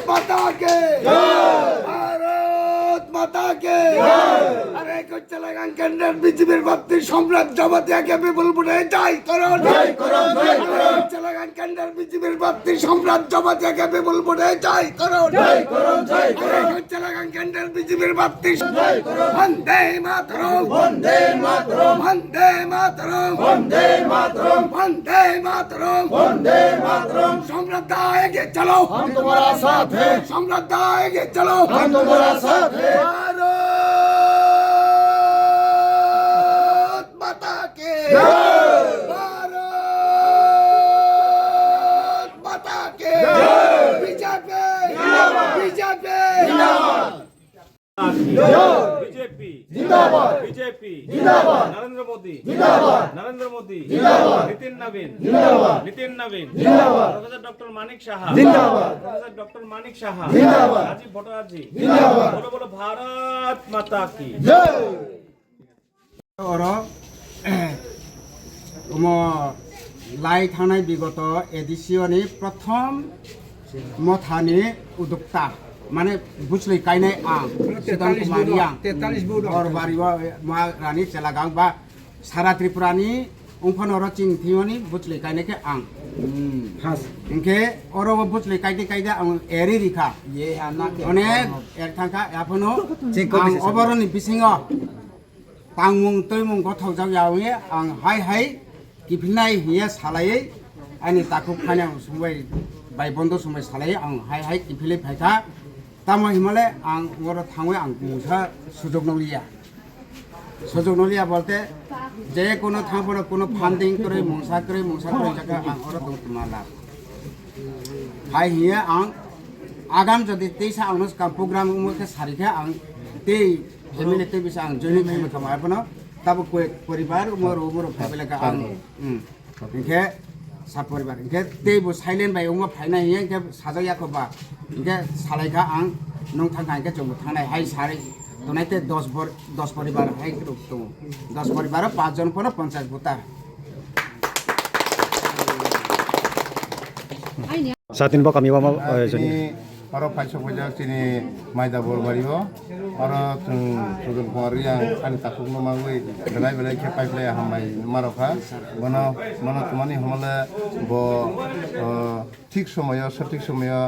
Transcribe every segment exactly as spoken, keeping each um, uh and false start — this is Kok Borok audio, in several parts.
মাতা কে জয়। ভারত মাতা কে জয়। আরে করছে লাগান কেন্দ্রের বিজেপির প্রার্থী সম্রাট জমাতিয়াকে বিপুল ভোটে জয় করুন। জয় করুন, জয় করুন। আরে করছে লাগান কেন্দ্রের বিজেপির প্রার্থী সম্রাট জমাতিয়াকে বিপুল ভোটে জয় করুন। জয় করুন, জয় করুন। আরে করছে লাগান কেন্দ্রের বিজেপির প্রার্থী জয় করুন। বন্দে মাতরম। বন্দে মাতরম। বন্দে মাতরম। বন্দে মাতরম। বন্দে মাতরম। বন্দে মাতরম। সম্রাট দা এগিয়ে চলো। हम तुम्हारा साथ है। সম্রাট দা এগিয়ে চলো। हम तुम्हारा साथ है। ভারত মাতা কে জয়। ভারত মাতা কে জয়। বিজেপি জিন্দাবাদ। বিজেপি জিন্দাবাদ। বিজেপি জিন্দাবাদ। বিজেপি জিন্দাবাদ। নরেন্দ্র মোদি জিন্দাবাদ। নরেন্দ্র মোদি জিন্দাবাদ। নিতিন নবীন জিন্দাবাদ। নিতিন নবীন জিন্দাবাদ। প্রফেসর ডক্টর মানিক সাহা জিন্দাবাদ। প্রফেসর ডক্টর মানিক সাহা জিন্দাবাদ। রাজীব ভট্টাচার্য জিন্দাবাদ। বলো বলো ভারত মাতা কি জয়। Oro omo lai thangnai bigoto A D C O ni prothom mothani udukta, mane bwchwlwi kainai ang, Sudam Kumar Riang. Or bari o ma rani chelagang ba sara Tripura ni ungphano oro chini thwimani bwchwlwi kainai khe ang. Hinkhe oro o bwchwlwi kaide kaide ang eri rikha. Onek er thangkha, aphano ang oboroni bisingo tangmung twimung gothokjak ya wngwi ang hai hai kiphilnai hiya salaiwi ani takhuk phani ang sumbai bai bondo sumbai salaiwi ang hai hai kiphilwi phaikha. Tamo himale ang oro thangwi ang mungsa sujok nukliya. Sujok nukliya bolte je kono thangphano kono funding kwrwi mungsa kwrwi mungsa kwrwi jaka ang oro tong tongma la. Hai hiya ang agam jodi teisa ang nuskang program wngkhe sarikhe ang tei family tei bisa ang join khaima thangma arpano tabo koi poribar umor umor family ka ang. Hinkhe sa poribar hinkhe tei bo silent bai wngma phaina hiya hinkhe sajak yakho ba hinkhe salaikha ang nung thangkha hinkhe chwngbo thangnai hai sari tonai tei dos bor dos poribar hai rok tongo dos poribaro panch jon phano panchayat bota. Satin bo kami wama, eh, joni. Oro phaisok paijak chini Maida Borbario. Oro chwng Sujon Kumar Riang ani takhukno mangwi belai belai khe paiphlai hambai marokha. Bono, bono twmani hwnle bo, o, thik somoyo, sothik somoyo,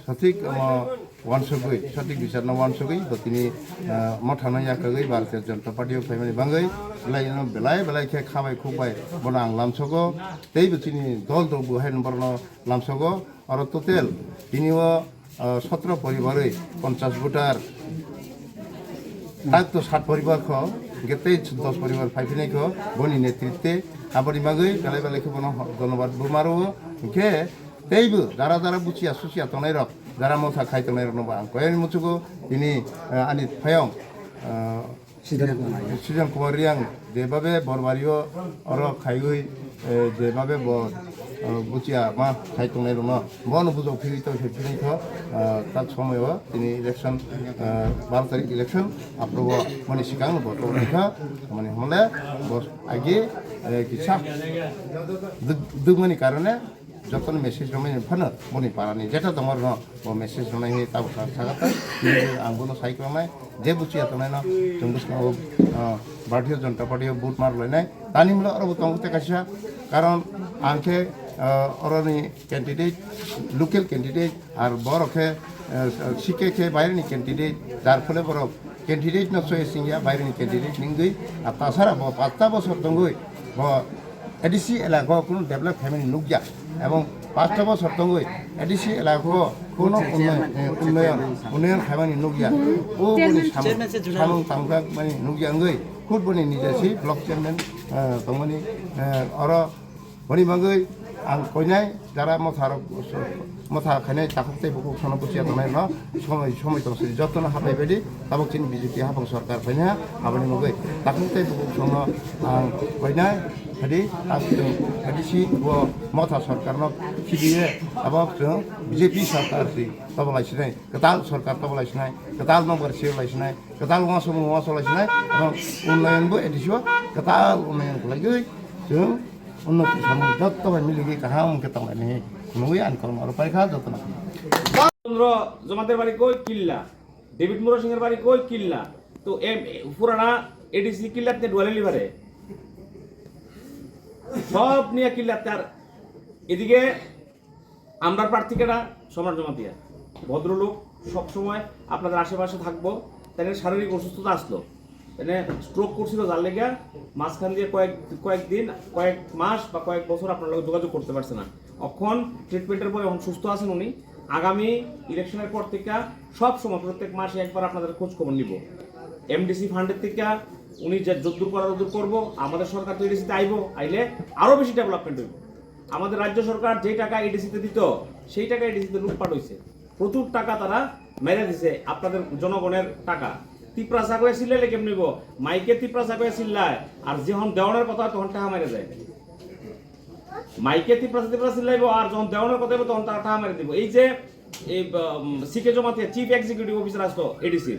sothik omo wansugwi, sothik bicharno wansugwi bo tini, o, mothano yakagwi Bharatiya Janata Party o phaimani bangwi belai no belai belai khe khabai khukbai bono ang lamsogo. Teibo chini dol dol bo hai borokno lamsogo. Oro total tini o, ah, sotro poribarwi ponchas voter, tak to sat poribar kho, hinkhe tei dos poribar phai phinai kho, boni netritwe aboni bagwi belai belai khe bono ho-, dhonnobad bo maro, hinkhe teibo jara jara buchiya suchiya tongnai rok, jara motha khai tongnai rokno bo ang koyani muchugo tini, ah, ani phayong, ah, Sijon Kumar Riang. Sijon Kumar Riang jebabe Borbario oro khaiwi, eh, jebabe bo, eh, buchiya ma khai tongnai rokno bono bujok phirwi tong phirwi tong, eh, tak somoyo tini election, eh, baro tarik election aphuru bo mani sikang bo tong kha mani hwnle bo agi, eh, kisa duk-, dukmani karone jotono message romani phano boni parani jeta tongmarno bo message ronai hinwi tabuk sa-, sagatha. Hinwi ang bono sai kwlangnai, je buchiya tongnaino chwng bwskango, ah, Bharatiya Janata Party o vote mar lainai. Tani mula oro bo tongo tei kaisa, karon ang khe, ah, oroni candidate, local candidate, ar borok khe, ah, C K khe baireni candidate, jar phole borok candidate no choice wngya, baireni candidate wngwi, ar tasara bo pasta bosor tongwi bo A D C elaka o kunu develop khaimani nukya, ebong pasta bosor tongwi A D C elaka o kunu unnoy-, eh, unnoyon, unnoyon khaimani nukya. O boni samung, samung tangjakmani nukya wngwi, khud boni nijesi block chairman, eh, tongmani, eh, oro boni bagwi ang koinai jara motharok, motha khainai takhuk tei bukhuk sono buchiya tongnai no somoi, somoi tong sidi jotono hapai baidi tabuk chini B J P hapang sorkar phaina aboni bagwi takhuk tei bukhuk sono ang koinai hadi ang chwng hadi si bo motha sorkarno khibiye abo chwng B J P sorkar si tobo lai sinai, kwtal sorkar tobo lai sinai, kwtal nokbar sir lai sinai, kwtal uansukmung uansuk lai sinai, abo unnoyon bo edisio kwtal unnoyon khlaigwi chwng unnoti samung jotto bai miligwi kaham wngkhe tonglainai hinwi ani kolom aro paikha jotono. চন্দ্র জমাতের বাড়ি কই? কিল্লা। ডেভিড মুরা সিংহের বাড়ি কই? কিল্লা। তো এম পুরানা এডিসি কিল্লাতে ডুয়ালে লিভারে সব নিয়ে কিল্লাতে। আর এদিকে আমরা প্রার্থীকেরা সম্রাট জমাতিয়া, ভদ্রলোক, সব সময় আপনাদের আশেপাশে থাকবো। তাদের শারীরিক অসুস্থতা আসলো, মানে স্ট্রোক করছিল, যার লেগে মাঝখান দিয়ে কয়েক কয়েকদিন, কয়েক মাস বা কয়েক বছর আপনার লগে যোগাযোগ করতে পারছে না। এখন ট্রিটমেন্টের পরে এখন সুস্থ আছেন উনি। আগামী ইলেকশনের পর থেকে সব সময় প্রত্যেক মাসে একবার আপনাদের খোঁজ খবর নিব। এমডিসি ফান্ডের থেকে উনি যে যদ্দূর করার তদ্দূর করবো। আমাদের সরকার তো এডিসিতে আইবো, আইলে আরো বেশি ডেভেলপমেন্ট হইব। আমাদের রাজ্য সরকার যে টাকা এডিসিতে দিত, সেই টাকা এডিসিতে লুটপাট হইছে। প্রচুর টাকা তারা মেরে দিছে, আপনাদের জনগণের টাকা। তিপ্রা চাকরি চিল্লাইলে কেমনি গো? মাইকে তিপ্রা চাকরি চিল্লায়, আর যখন দেওয়ানোর কথা হয় তখন টাকা মেরে দেয়। মাইকে তিপ্রা তিপ্রা চিল্লাইবো, আর যখন দেওয়ানোর কথা হইবো তখন তারা টাকা মেরে দিব। এই যে এই সিকে জমাতিয়া চিফ এক্সিকিউটিভ অফিসার আসতো এডিসি,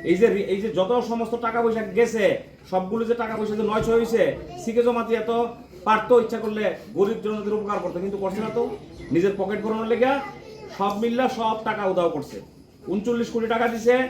এই যে রি- এই যে যত সমস্ত টাকা পয়সা গেছে, সবগুলো যে টাকা পয়সা যে নয় ছয় হয়েছে, সিকে জমাতিয়া তো পারতো ইচ্ছা করলে গরিব জনতাদের উপকার করতে, কিন্তু করছে না তো। নিজের পকেট ভরানোর লেগে সব মিল্লা সব টাকা উধাও করছে। উনচল্লিশ কোটি টাকা দিছে,